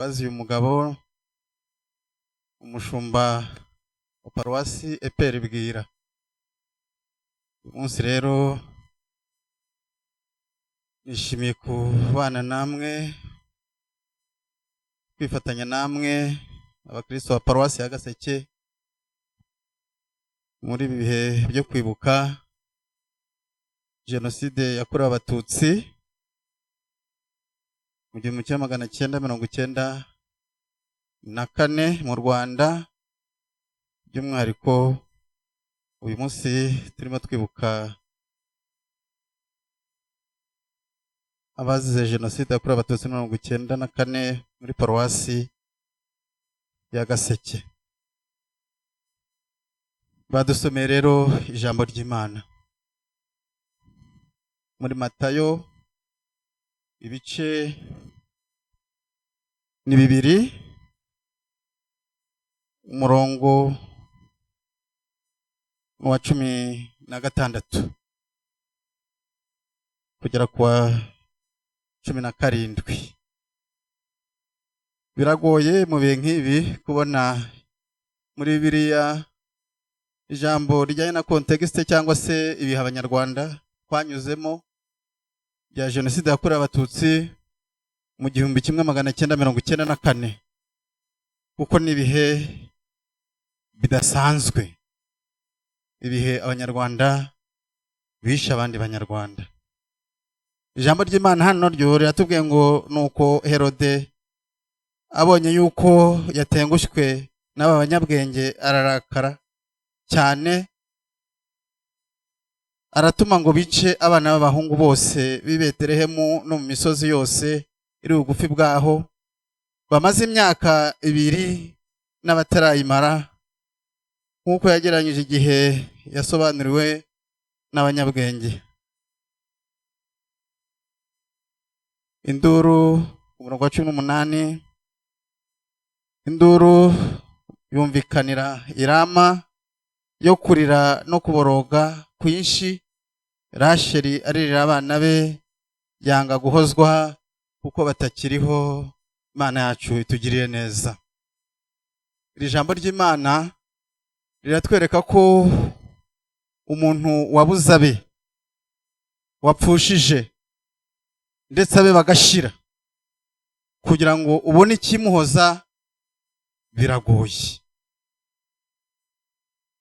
Bazi uyu mugabo, umushumba wa paruwasi EPR Bwira. Uyu munsi rero nishimiye kubana namwe, kwifatanya namwe abakristo ba paruwasi ya Gaseke muri ibi bihe byo kwibuka jenoside yakorewe Abatutsi mu 1994 mu Rwanda. By'umwihariko uyu munsi turimo twibuka abazize jenoside yakorewe Abatutsi 94 muri paruwasi ya Gaseke. Badusomeye rero ijambo ry'Imana muri Matayo, ibice ni 2, umurongo wa 16 kugera ku wa 17. Biragoye mu bihe nk'ibi kubona muri Bibiliya ijambo rijyanye na contexte cyangwa se ibihe Abanyarwanda twanyuzemo bya jenoside yakorewe Abatutsi mu 1994, kuko ni ibihe bidasanzwe, ibihe Abanyarwanda bishe abandi Banyarwanda. Ijambo ry'Imana hano ryo riratubwiye ngo nuko Herode abonye yuko yatengushywe n'aba banyabwenge, ararakara cyane, aratuma ngo bice abana b'abahungu bose b'i Betelehemu no mu misozi yose iri bugufi bwaho, bamaze imyaka 2 n'abatarayimara, nk'uko yagereranyije igihe yasobanuriwe n'abanyabwenge. Induru, umurongo wa 18, induru yumvikanira i Rama yo kurira no kuboroga kwinshi, Rasheli aririra abana be, yanga guhozwa kuko batakiriho. Imana yacu itugirire neza. Iri jambo ry'Imana riratwereka ko umuntu wabuze abe, wapfushije ndetse abe bagashira, kugira ngo ubone ikimuhoza biragoye.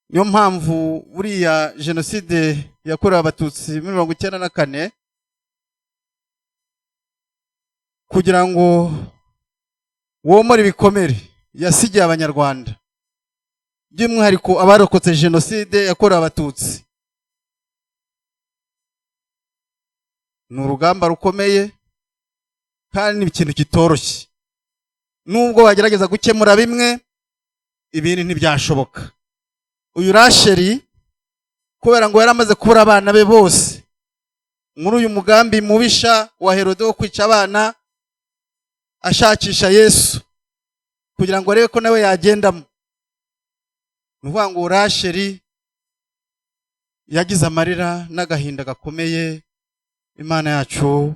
Niyo mpamvu buriya jenoside yakorewe Abatutsi muri 94, kugira ngo womore ibikomere yasigiye Abanyarwanda, by'umwihariko abarokotse jenoside yakorewe Abatutsi, ni urugamba rukomeye kandi ni ikintu kitoroshye. Nubwo wagerageza gukemura bimwe, ibindi ntibyashoboka. Uyu Rasheli, kubera ngo yari amaze kubura abana be bose muri uyu mugambi mubisha wa Herode wo kwica abana, ashakisha Yesu kugira ngo arebe ko nawe yagendamo. Ni ukuvuga ngo Rasheli yagize amarira n'agahinda gakomeye. Imana yacu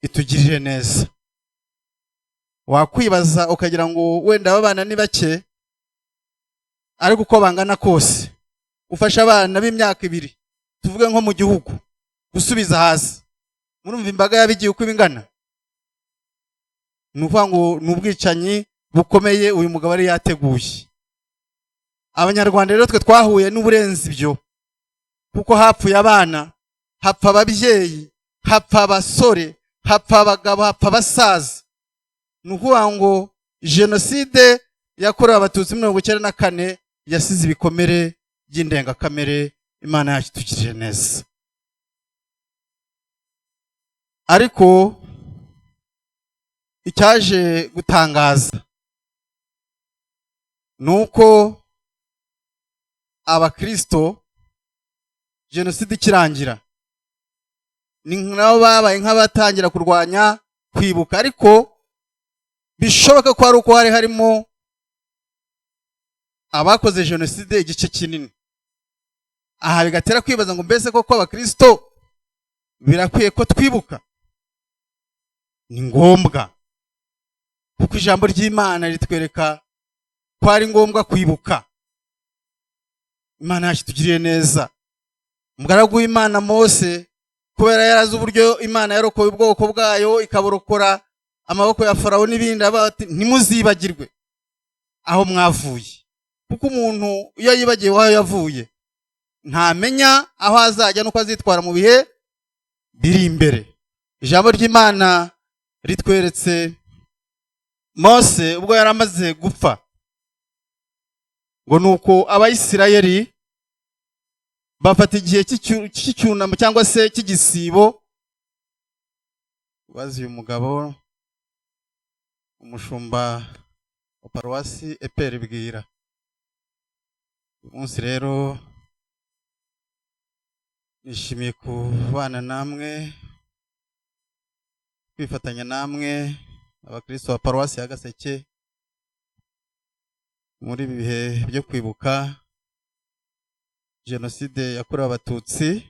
itugirire neza. Wakwibaza ukagira ngo wenda aba bana ni bake, ariko uko bangana kose, ufashe abana b'imyaka 2, tuvuge nko mu gihugu, gusubiza hasi, murumva imbaga y'abigiye uko ibingana. Ni ukuvuga ngo ni ubwicanyi bukomeye uyu mugabo yari yateguye. Abanyarwanda rero twe twahuye n'uburenzi ibyo, kuko hapfuye abana, hapfa ababyeyi, hapfa abasore, hapfa abagabo, hapfa abasaza. Ni ukuvuga ngo jenoside yakorewe Abatutsi 94 yasize ibikomere by'indengakamere. Imana yacu itugirire neza. Ariko icyaje gutangaza ni uko abakristo jenoside ikirangira ni nabo babaye nk'abatangira kurwanya kwibuka, ariko bishoboka ko ari uko hari harimo abakoze jenoside igice kinini. Aha bigatera kwibaza ngo mbese koko abakristo birakwiye ko twibuka? Ni ngombwa, Kuko ijambo ry'Imana ritwereka ko ari ngombwa kwibuka. Imana yacu itugiriye neza. Umugaragu w'Imana Mose, kubera yarazi uburyo Imana yarokoye ubwoko bwayo, ikaburokora amaboko ya Farawo n'ibindi, avuga ati: "Ntimuzibagirwe aho mwavuye." Kuko umuntu iyo yibagiwe aho yavuye, ntamenya aho azajya n'uko azitwara mu bihe biri imbere. Ijambo ry'Imana ritweretse Mose ubwo yari amaze gupfa, ngo ni uko Abayisirayeli bafata igihe cy'icyunamo cyangwa se cy'igisibo. Bazi uyu mugabo, umushumba wa paruwasi EPR Bwira. Uyu munsi rero nishimiye kubana namwe, kwifatanya namwe abakristo ba paruwasi ya Gaseke muri ibi bihe byo kwibuka Jenoside yakorewe Abatutsi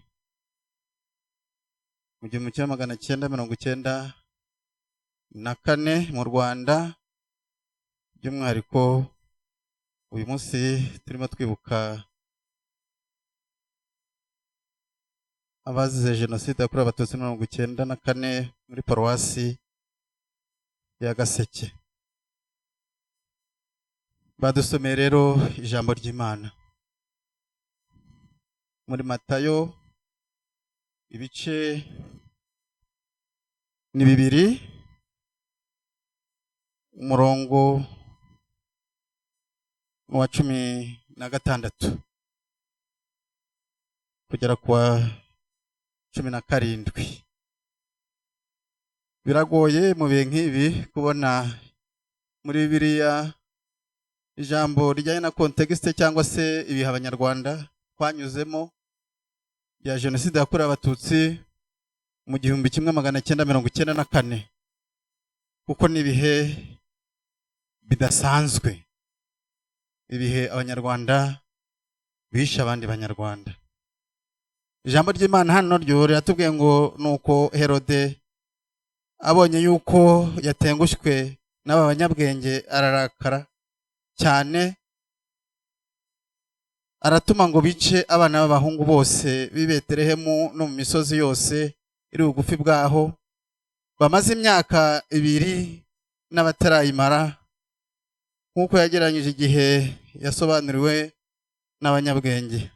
mu 1994 mu Rwanda. By'umwihariko uyu munsi turimo twibuka abazize Jenoside yakorewe Abatutsi 94 muri paruwasi ya Gaseke. Badusomeye rero ijambo ry'Imana muri Matayo, ibice ni 2, umurongo wa 16 kugera ku wa 17. Biragoye mu bihe nk'ibi kubona muri Bibiliya ijambo rijyanye na contexte cyangwa se ibihe Abanyarwanda twanyuzemo bya Jenoside yakorewe Abatutsi mu 1994, kuko ni ibihe bidasanzwe, ibihe Abanyarwanda bishe abandi Banyarwanda. Ijambo ry'Imana hano ryo riratubwiye ngo nuko Herode abonye yuko yatengushywe n'aba banyabwenge, ararakara cyane, aratuma ngo bice abana b'abahungu bose b'i Betelehemu no mu misozi yose iri bugufi bwaho bamaze imyaka 2 n'abatarayimara, nk'uko yagereranyije igihe yasobanuriwe n'abanyabwenge.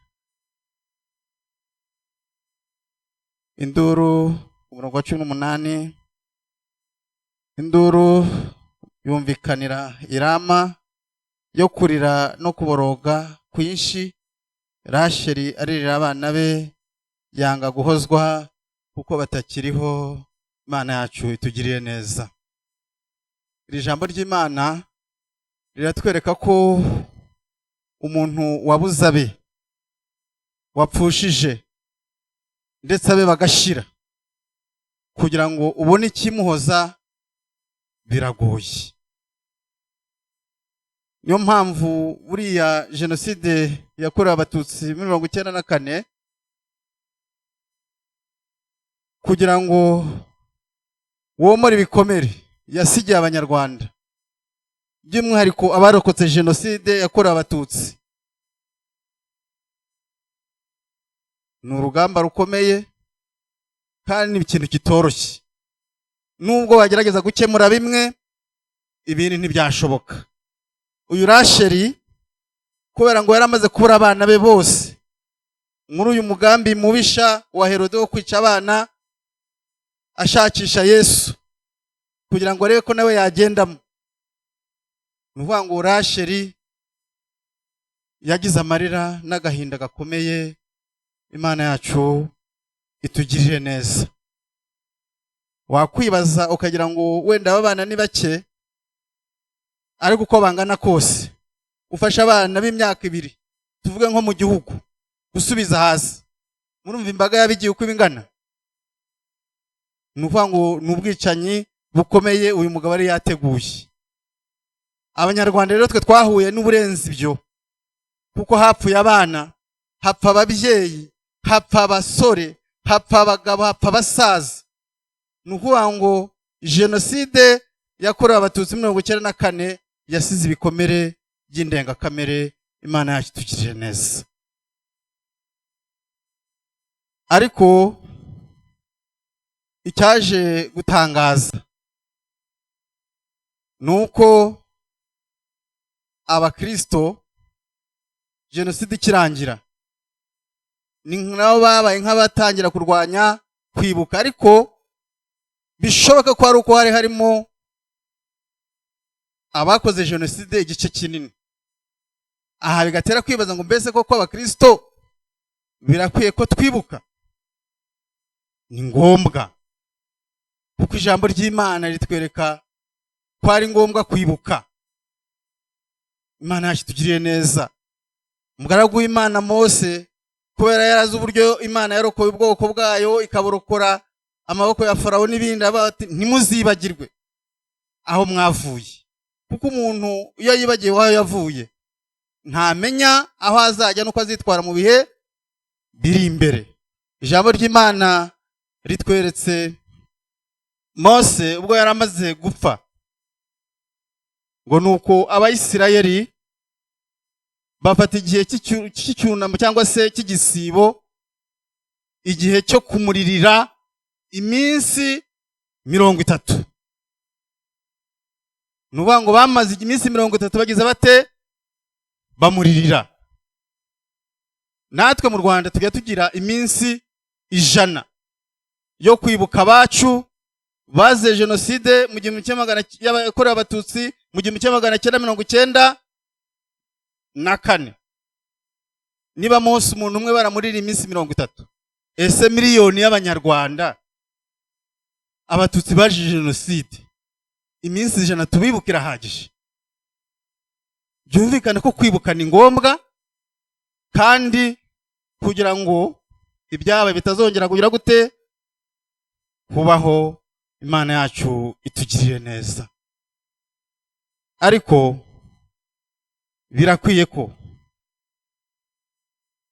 Induru, umurongo wa 18: induru yumvikanira i Rama yo kurira no kuboroga kwinshi, Rasheli aririra abana be, yanga guhozwa kuko batakiriho. Imana yacu itugiriye neza. Iri jambo ry'Imana riratwereka ko umuntu wabuze abe, wapfushije ndetse abe bagashira, kugira ngo ubone ikimuhoza biragoye. Niyo mpamvu buriya Jenoside yakorewe Abatutsi muri 94, kugira ngo womore ibikomere yasigiye Abanyarwanda, by'umwihariko abarokotse Jenoside yakorewe Abatutsi, ni urugamba rukomeye kandi ni ikintu kitoroshye. Nubwo wagerageza gukemura bimwe, ibindi ntibyashoboka. Uyu Rasheli, kubera ngo yari amaze kubura abana be bose muri uyu mugambi mubisha wa Herode wo kwica abana, ashakisha Yesu kugira ngo arebe ko nawe yagendamo, ni ukuvuga ngo Rasheli yagize amarira n'agahinda gakomeye. Imana yacu itugirire neza. Wakwibaza ukagira ngo wenda aba bana ni bake, ariko uko bangana kose, ufashe abana b'imyaka 2, tuvuge nko mu gihugu, gusubiza hasi, murumva imbaga y'abigiye uko iba ingana. Ni ukuvuga ngo ni ubwicanyi bukomeye uyu mugabo yari yateguye. Abanyarwanda rero twe twahuye n'uburenze ibyo, kuko hapfuye abana, hapfa ababyeyi, hapfa abasore, hapfa abagabo, hapfa abasaza. Ni ukuvuga ngo jenoside yakorewe Abatutsi 94 yasize ibikomere by'indengakamere. Imana yacu itugirire neza. Ariko icyaje gutangaza ni uko Abakristo, jenoside ikirangira, ni nabo babaye nk'abatangira kurwanya kwibuka, ariko bishoboka ko ari uko hari harimo abakoze jenoside igice kinini. Aha bigatera kwibaza ngo: mbese koko Abakristo birakwiye ko twibuka? Ni ngombwa, kuko ijambo ry'Imana ritwereka ko ari ngombwa kwibuka. Imana yacu itugiriye neza. Umugaragu w'Imana Mose, kubera yarazi uburyo Imana yarokoye ubwoko bwayo, ikaburokora amaboko ya Farawo n'ibindi, aba ati: "Ntimuzibagirwe aho mwavuye," kuko umuntu iyo yibagiwe aho yavuye ntamenya aho azajya n'uko azitwara mu bihe biri imbere. Ijambo ry'Imana ritweretse Mose ubwo yari amaze gupfa, ngo ni uko Abayisirayeli bafata igihe cy'icyunamo cyangwa se cy'igisibo, igihe cyo kumuririra iminsi 30. Ni ukuvuga ngo bamaze iminsi 30 bagize bate? Bamuririra. Natwe mu Rwanda tujya tugira iminsi 100 yo kwibuka abacu bazize jenoside mu gihumbi kimwe magana yakorewe Abatutsi mu 1994. Niba munsi umuntu umwe baramurira iminsi 30, ese miliyoni y'Abanyarwanda, Abatutsi bazize jenoside, iminsi 100 tubibuka irahagije? Byumvikane ko kwibuka ni ngombwa, kandi kugira ngo ibyabaye bitazongera kugira gute? Kubaho. Imana yacu itugirire neza. Ariko birakwiye ko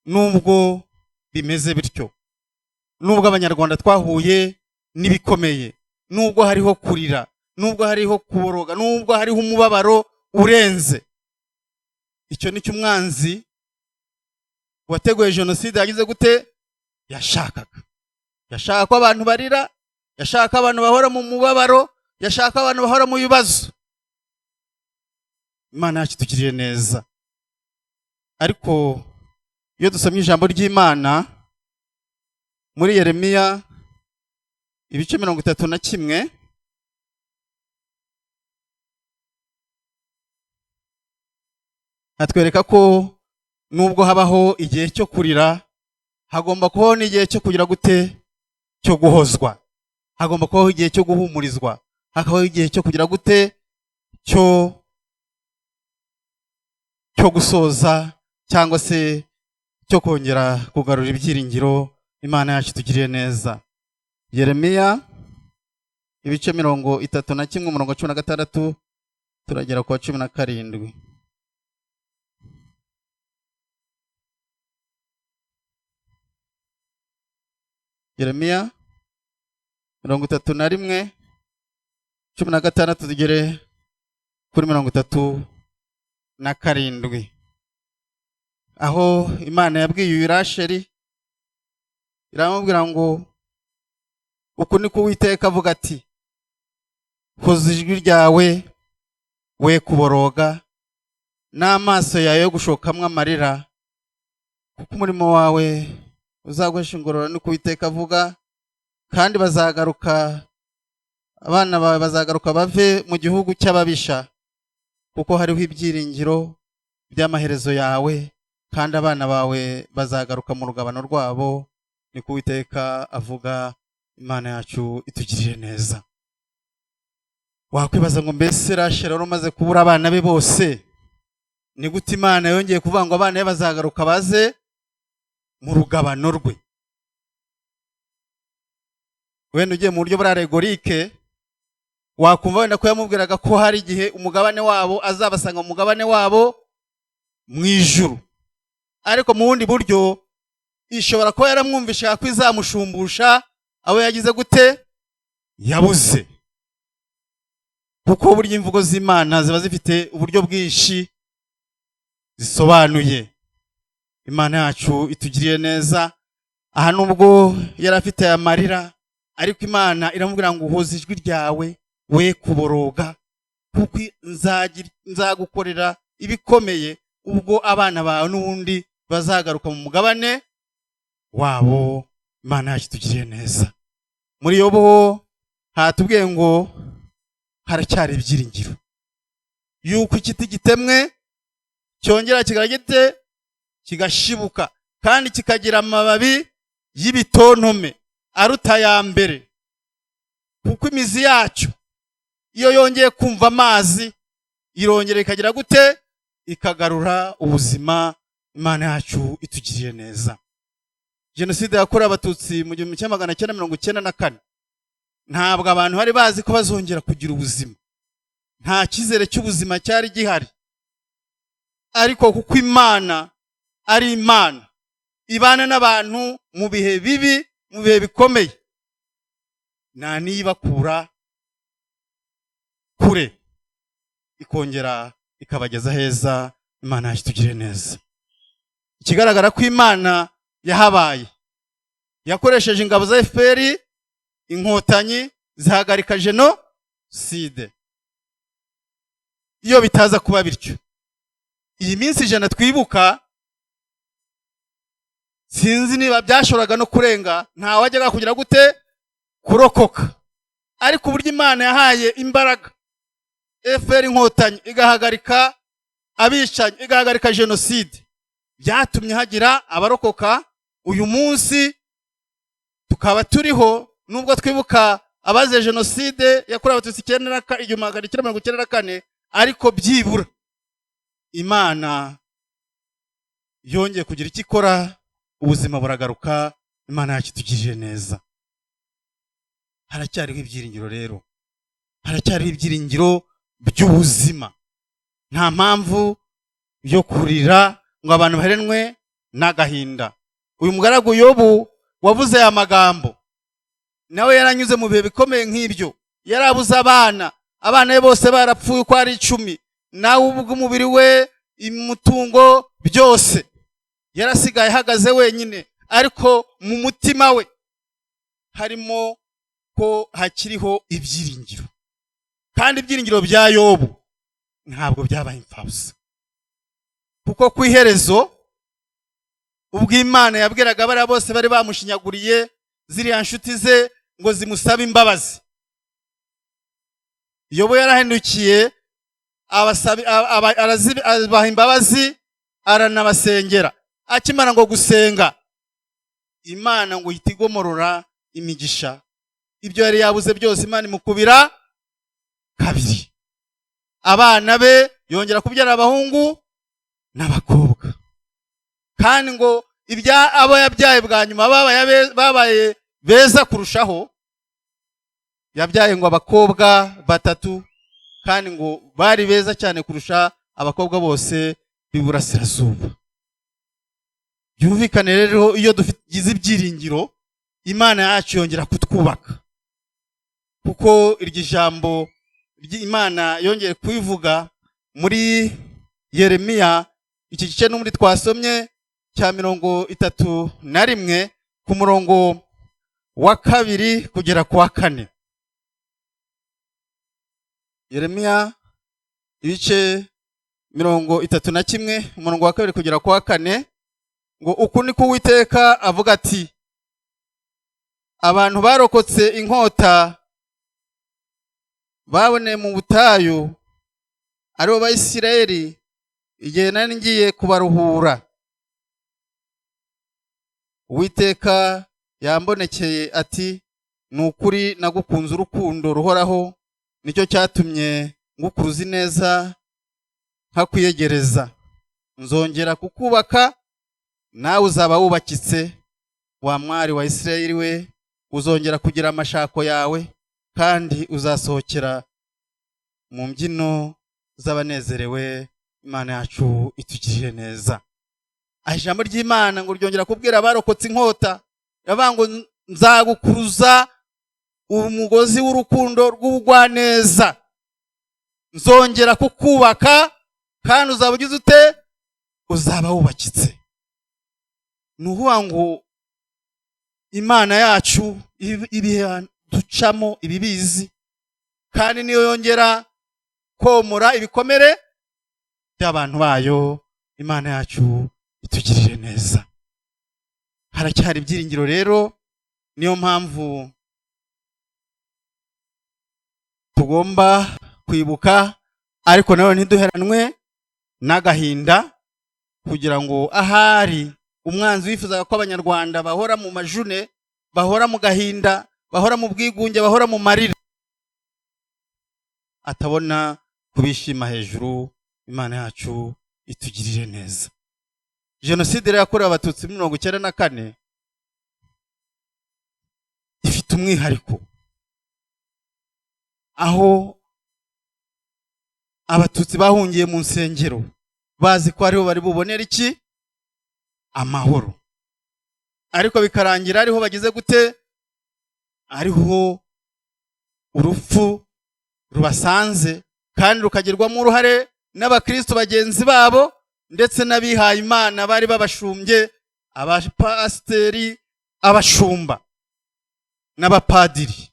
nubwo bimeze bityo, nubwo Abanyarwanda twahuye n'ibikomeye, nubwo hariho kurira, nubwo hariho kuboroga, nubwo hariho umubabaro urenze, icyo ni cyo umwanzi wateguye jenoside yagize gute? Yashakaga. Yashaka ko abantu barira, yashaka ko abantu bahora mu mubabaro, yashaka ko abantu bahora mu bibazo. Imana yacu itugiriye neza. Ariko iyo dusomye ijambo ry'Imana muri Yeremiya ibice 31, hatwereka ko nubwo habaho igihe cyo kurira, hagomba kubaho n'igihe cyo kugira gute? Cyo guhozwa. Hagomba kubaho igihe cyo guhumurizwa, hakabaho igihe cyo kugira gute? Cyo gusoza cyangwa se cyo kongera kugarura ibyiringiro. Imana yacu itugiriye neza. Yeremiya ibice 31, umurongo wa 16 turagera ku wa 17. Yeremiya 31, 16 tugere kuri 37, aho Imana yabwiye uyu Rasheli, iramubwira ngo: "Uku niko Uwiteka avuga ati: hoza ijwi ryawe, we kuboroga, n'amaso yawe yo gushokamwo amarira, kuko umurimo wawe uzaguhesha ingororano, niko Uwiteka avuga, kandi bazagaruka, abana bawe bazagaruka bave mu gihugu cy'ababisha, kuko hariho ibyiringiro by'amaherezo yawe, kandi abana bawe bazagaruka mu rugabano rwabo, niko Uwiteka avuga." Imana yacu itugirire neza. Wakwibaza ngo: mbese Rasheli wari umaze kubura abana be bose, ni gute Imana yongeye kuvuga ngo abana be bazagaruka baze mu rugabano rwe? Wenda ugiye mu buryo bwa allégorique, wakumva wenda ko yamubwiraga ko hari igihe umugabane wabo azabasanga mu mugabane wabo mu ijuru, ariko mu bundi buryo ishobora kuba yaramwumvisha ko izamushumbusha abo yagize gute? Yabuze. Kuko burya imvugo z'Imana ziba zifite uburyo bwinshi zisobanuye. Imana yacu itugiriye neza. Aha nubwo yari afite aya marira, ariko Imana iramubwira ngo: "Uhoze ijwi ryawe, we kuboroga, kuko nzagukorera ibikomeye ubwo abana bawe n'ubundi bazagaruka mu mugabane wabo." Imana yacu itugiriye neza. Muri Yobu hatubwiye ngo haracyari ibyiringiro yuko igiti gitemwe cyongera kigara gite? Kigashibuka, kandi kikagira amababi y'ibitontome aruta aya mbere, kuko imizi yacyo iyo yongeye kumva amazi irongera ikagira gute? Ikagarura ubuzima. Imana yacu itugiriye neza. Jenoside yakorewe Abatutsi mu 1994, ntabwo abantu bari bazi ko bazongera kugira ubuzima. Nta cyizere cy'ubuzima cyari gihari. Ariko kuko Imana ari Imana ibana n'abantu mu bihe bibi, mu bihe bikomeye, nta n'iyibakura kure ikongera ikabageza heza. Imana yacu itugire neza. Ikigaragara ko Imana yahabaye, yakoresheje ingabo za FPR Inkotanyi zihagarika jenoside. Iyo bitaza kuba bityo, iyi minsi 100 twibuka, sinzi niba byashoboraga no kurenga, ntawajyaga kugira gute? Kurokoka. Ariko uburyo Imana yahaye imbaraga FPR Inkotanyi, igahagarika abicanyi, igahagarika jenoside, byatumye hagira abarokoka. Uyu munsi tukaba turiho, nubwo twibuka abazize jenoside yakorewe Abatutsi 1994, ariko byibura Imana yongeye kugira icyo ikora, ubuzima buragaruka. Imana yacu itugirire neza. Haracyariho ibyiringiro rero, haracyariho ibyiringiro by'ubuzima. Nta mpamvu yo kurira ngo abantu baherenwe n'agahinda. Uyu mugaragu Yobu wavuze aya magambo, nawe yaranyuze mu bihe bikomeye nk'ibyo. Yarabuze abana, abana be bose barapfuye uko ari 10. Nawe ubwo umubiri we, umutungo, byose, yarasigaye ahagaze wenyine. Ariko mu mutima we harimo ko hakiriho ibyiringiro, kandi ibyiringiro bya Yobu ntabwo byabaye imfabusa, kuko ku iherezo, ubwo Imana yabwiraga bariya bose bari bamushinyaguriye, ziriya nshuti ze, ngo zimusabe imbabazi, Yobu yarahindukiye, abaha imbabazi, aranabasengera. Akimara ngo gusenga, Imana ngo ihita igomorora imigisha. Ibyo yari yabuze byose Imana imukubira kabiri. Abana be yongera kubyara abahungu n'abakobwa, kandi ngo ibya abo yabyaye bwa nyuma babaye beza kurushaho. Yabyaye ngo abakobwa batatu, kandi ngo bari beza cyane kurusha abakobwa bose b'iburasirazuba. Byumvikane rero, iyo tugize ibyiringiro, Imana yacu yongera kutwubaka, kuko iryo jambo ry'Imana yongeye kubivuga muri Yeremiya, iki gice n'ubundi twasomye cya 31, ku murongo wa 2 kugera ku wa 4. Yeremiya ibice 31, umurongo wa 2 kugera ku wa 4, ngo: "Uku ni ko Uwiteka avuga ati: Abantu barokotse inkota baboneye mu butayu, aribo Bayisiraheli, igihe nari ngiye kubaruhura, Uwiteka yambonekeye ati: 'Ni ukuri nagukunze urukundo ruhoraho, nicyo cyatumye ngukuruza ineza nkakwiyegereza. Nzongera kukubaka, nawe uzaba wubakitse, wa mwari wa Isirayeli we. Uzongera kugira amashako yawe, kandi uzasohokera mu mbyino z'abanezerewe.'" Imana yacu itugirire neza. Aha ijambo ry'Imana ngo ryongera kubwira abarokotse inkota, riravuga ngo: "Nzagukuruza umugozi w'urukundo rw'ubugwaneza." Nzongera kukubaka kandi uzaba ugize ute? Uzaba wubakitse. Ni ukuvuga ngo Imana yacu ibihe ducamo ibibizi, kandi niyo yongera komora ibikomere by'abantu bayo. Imana yacu itugirire neza. Haracyari ibyiringiro rero, niyo mpamvu tugomba kwibuka, ariko nanone ntiduheranwe n'agahinda, kugira ngo ahari umwanzi wifuzaga ko Abanyarwanda bahora mu majune, bahora mu gahinda, bahora mu bwigunge, bahora mu marira, atabona kubishima hejuru. Imana yacu itugirire neza. Jenoside rero yakorewe Abatutsi muri 94 ifite umwihariko, aho Abatutsi bahungiye mu nsengero bazi ko ariho bari bubonere iki? Amahoro. Ariko bikarangira ariho bageze gute? Ariho urupfu rubasanze, kandi rukagirwamo uruhare n'abakristo bagenzi babo ndetse n'abihaye Imana bari babashumbye, abapasiteri, abashumba n'abapadiri.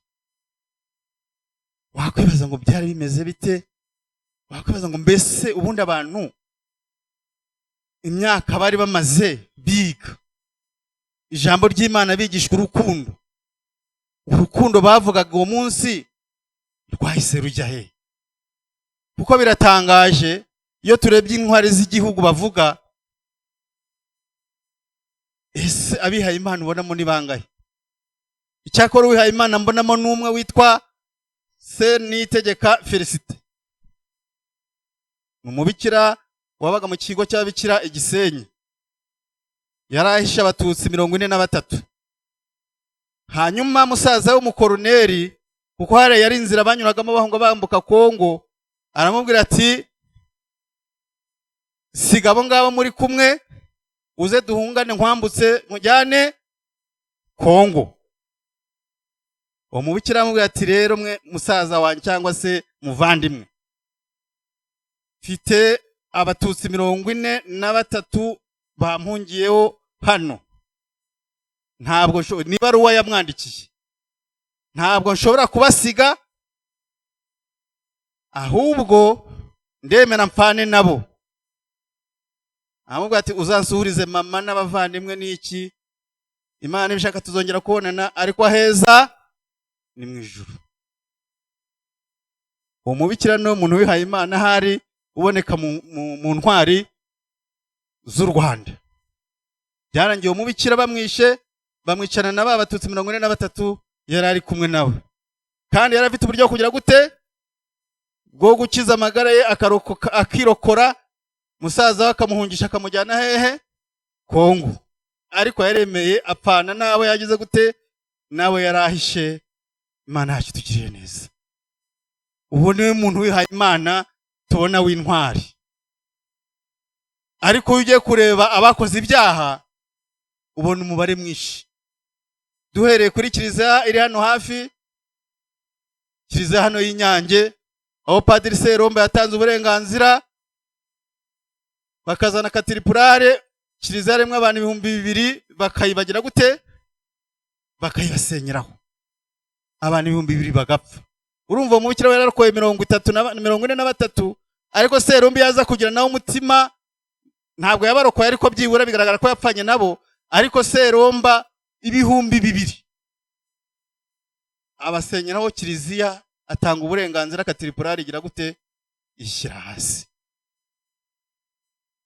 Wakwibaza ngo byari bimeze bite? Wakwibaza ngo mbese ubundi abantu imyaka bari bamaze biga ijambo ry'Imana, bigishwa urukundo, urukundo bavugaga uwo munsi rwahise rujya he? Kuko biratangaje iyo turebye intwari z'igihugu bavuga. Ese abihaye Imana ubonamo ni bangahe? Icyakora uwihaye Imana mbonamo n'umwe witwa Senitegeka Felicite, ni umubikira wabaga mu kigo cy'ababikira i Gisenyi. Yari ahishe Abatutsi 43. Hanyuma musaza w'umukoroneri, kuko hariya yari inzira banyuragamo bahunga bambuka Kongo, aramubwira ati: "Siga abo ngabo muri kumwe, uze duhungane, nkwambutse nkujyane Kongo." Uwo mubikira aramubwira ati: "Rero mwe musaza wanjye cyangwa se muvandimwe, mfite Abatutsi 43 bampungiyeho hano, ntabwo niba ari uwo yamwandikiye, ntabwo nshobora kubasiga, ahubwo ndemera mpfane nabo." Aramubwira ati: "Uzansuhurize mama n'abavandimwe n'iki, Imana ibishaka tuzongera kubonana, ariko aheza ni mu ijuru." Uwo mubikira ni umuntu wihaye Imana ahari uboneka mu ntwari z'u Rwanda. Byarangiye uwo mubikira bamwishe, bamwicana na ba Batutsi 43 yari ari kumwe nawe. Kandi yari afite uburyo bwo kugira gute? Bwo gukiza amagara ye, akarokoka, akirokora, musaza we akamuhungisha, akamujyana hehe? Kongo. Ariko yaremeye apfana n'abo yagize gute? Nawe yari ahishe. Imana yacu itugiriye neza. Ubu niwe muntu wihaye Imana tubona w'intwari. Ariko iyo ugiye kureba abakoze ibyaha, ubona umubare mwinshi. Duhereye kuri kiliziya iri hano hafi, kiliziya hano y'Inyange, aho Padiri Seromba yatanze uburenganzira bakazana katiripurare, kiliziya rimwe abantu 2000 bakayibagira gute? Bakayibasenyeraho, abantu 2000 bagapfa. Urumva umubikira we yararokoye 30 na 43, ariko Seromba yaza kugira nawe umutima, ntabwo yabarokoye, ariko byibura bigaragara ko yapfanye nabo. Ariko Seromba 2000 abasenyeraho kiliziya, atanga uburenganzira, katiripurari igira gute? Ishyira hasi.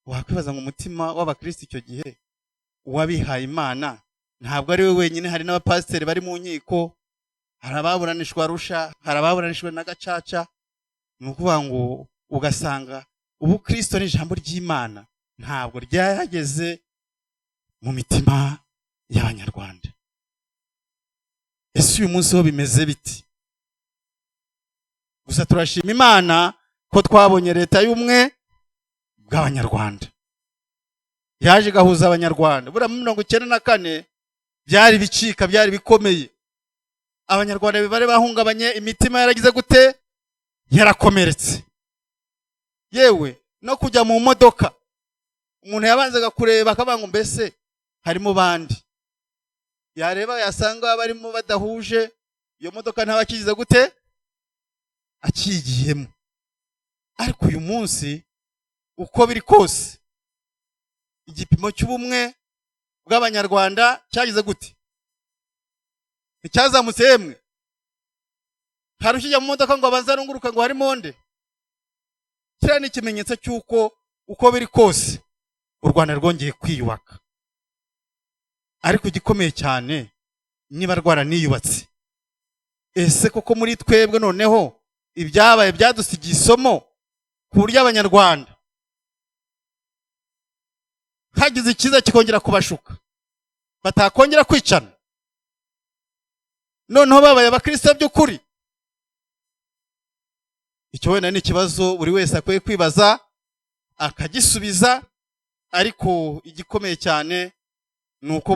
Wakwibaza ngo umutima w'abakristo icyo gihe, uwabihaye Imana, ntabwo ari we wenyine. Hari n'abapasiteri bari mu nkiko, hari ababuranishwa Arusha, hari ababuranishwa na Gacaca. Ni ukuvuga ngo ugasanga ubukristo n'ijambo ry'Imana ntabwo ryageze mu mitima y'Abanyarwanda. Ese uyu munsi ho bimeze biti? Gusa turashima Imana ko twabonye leta y'ubumwe bw'Abanyarwanda yaje igahuza Abanyarwanda. Buriya muri 94 byari bicika, byari bikomeye, Abanyarwanda bari bahungabanye, imitima yaragize gute? Yarakomeretse. Yewe, no kujya mu modoka umuntu yabanzaga kureba akavuga ngo: "Mbese harimo bandi?" Yareba yasanga barimo badahuje, iyo modoka ntaba akigize gute, akigiyemo. Ariko uyu munsi, uko biri kose, igipimo cy'ubumwe bw'Abanyarwanda cyagize gute? Nticyazamutse? Yemwe, hari ukijya mu modoka ngo abanze arunguruka ngo harimo nde? Kiriya ni ikimenyetso cy'uko uko biri kose u Rwanda rwongeye kwiyubaka. Ariko igikomeye cyane, niba rwaraniyubatse, ese koko muri twebwe noneho ibyabaye byadusigiye isomo, ku buryo Abanyarwanda hagize icyiza kikongera kubashuka batakongera kwicana, noneho babaye abakristo by'ukuri? Icyo wenda ni ikibazo buri wese akwiye kwibaza akagisubiza. Ariko igikomeye cyane ni uko